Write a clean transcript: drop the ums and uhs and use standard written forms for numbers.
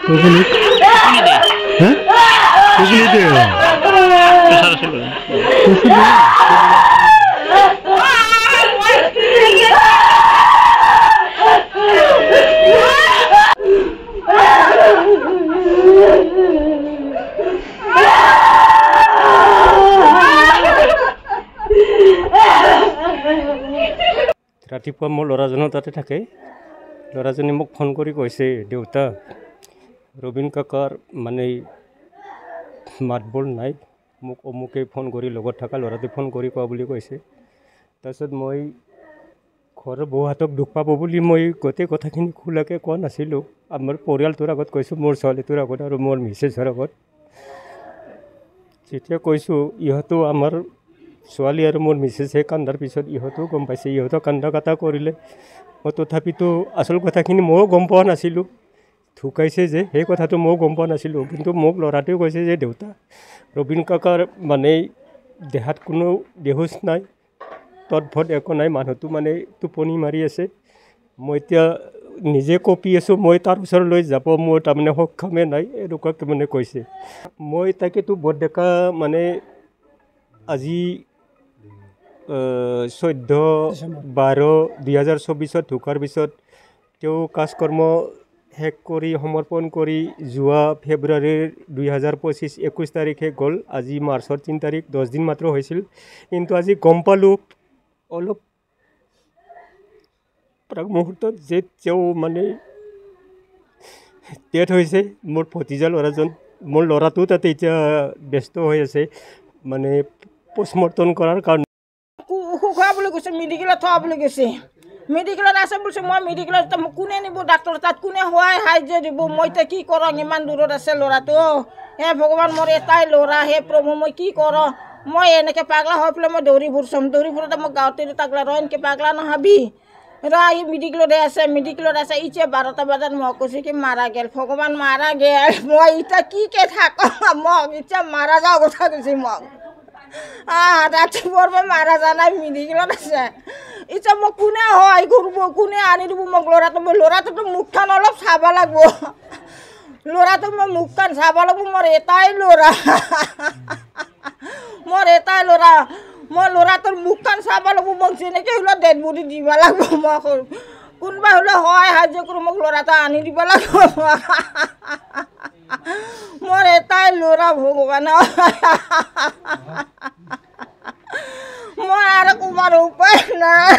ৰাতিপুৱা মোৰ ল'ৰাজনৰ তাতে থাকে। ল'ৰাজনে মোক ফোন কৰি কৈছে, দেউতা ৰবীন কাকাৰ মানে মাতবোল নাই, মোক অমুকে ফোন কৰি লগত থকা ল'ৰাটোৱে ফোন কৰি কোৱা বুলি কৈছে। তাৰপিছত মই ঘৰৰ বৌহঁতক দুখ পাব বুলি মই গোটেই কথাখিনি খোলাকৈ কোৱা নাছিলোঁ। আমাৰ পৰিয়ালটোৰ আগত কৈছোঁ, মোৰ ছোৱালীটোৰ আগত আৰু মোৰ মিছেছৰ আগত। যেতিয়া কৈছোঁ, ইহঁতো আমাৰ ছোৱালী আৰু মোৰ মিছেছে কান্দাৰ পিছত ইহঁতেও গম পাইছে, ইহঁতেও কান্দা কাটা কৰিলে। মই তথাপিতো আচল কথাখিনি ময়ো গম পোৱা নাছিলোঁ, ঢুকাইছে যে সেই কথাটো ময়ো গম পোৱা নাছিলোঁ। কিন্তু মোক ল'ৰাটোৱে কৈছে যে দেউতা ৰবীন কাকাৰ মানে দেহাত কোনো বেহুচ নাই, তৎভত একো নাই, মানুহটো মানে টোপনি মাৰি আছে। মই এতিয়া নিজে কঁপি আছোঁ, মই তাৰ ওচৰলৈ যাব মোৰ তাৰমানে সক্ষমে নাই, এনেকুৱাকৈ মানে কৈছে। মই তাকেতো বৰডেকা মানে আজি 14/12/2024 ঢুকাৰ পিছত তেওঁ কাজ কৰ্ম শেষ কৰি সমৰ্পণ কৰি যোৱা ফেব্ৰুৱাৰীৰ 2025 21 তাৰিখে গ'ল। আজি মাৰ্চৰ 3 তাৰিখ, 10 দিন মাত্ৰ হৈছিল। কিন্তু আজি গম পালোঁ অলপ প্ৰাক মুহূৰ্তত যে তেওঁ মানে ডেথ হৈছে। মোৰ ভতিজা ল'ৰাজন, মোৰ ল'ৰাটো তাতে এতিয়া ব্যস্ত হৈ আছে মানে পষ্টমৰ্টম কৰাৰ কাৰণে। অসুখ হোৱা বুলি কৈছে, মেডিকেলত থোৱা বুলি কৈছে, মেডিকেলত আছে বুলিছে। মই মেডিকেলত মোক কোনে নিব, ডাক্তৰ তাত কোনে সহায় সাহাৰ্য দিব? মই এতিয়া কি কৰোঁ, ইমান দূৰত আছে ল'ৰাটো। হে ভগৱান, মোৰ এটাই ল'ৰা, হে প্ৰভু, মই কি কৰোঁ? মই এনেকৈ পাগলা হৈ পেলাই মই দৌৰি ফুৰছোঁ। দৌৰি ফুৰোঁতে মোক গাঁৱতে তাগলা ৰ, এনেকৈ পাগলা নহাবি ৰ, ই মেডিকেলতে আছে, মেডিকেলত আছে। এতিয়া 12টা বজাত মই কৈছোঁ কি মাৰা গেল, ভগৱান মাৰা গেল। মই এতিয়া কি কে থাক, মোক এতিয়া মাৰা যোৱা কথা কৈছে মোক। ৰাতিপুৱাৰ পৰা মাৰা যোৱা নাই, মেডিকেলত আছে। এতিয়া মোক কোনে সহায় কৰিব, কোনে আনি দিব মোক ল'ৰাটো? মই ল'ৰাটোতো মুখখন অলপ চাব লাগিব, ল'ৰাটো মই মুখখন চাব লাগিব। মোৰ এটাই ল'ৰা, মোৰ এটাই ল'ৰা, মই ল'ৰাটোৰ মুখখন চাব লাগিব। মোক যেনেকৈ হ'লেও ডেড বডি দিব লাগিব। মই কোনোবা হ'লেও সহায় সাহাৰ্য কৰি মোক ল'ৰাটো আনি দিব লাগিব। মোৰ এটাই ল'ৰা ভগৱান, মই আৰু কোৱাৰ উপায় নাই।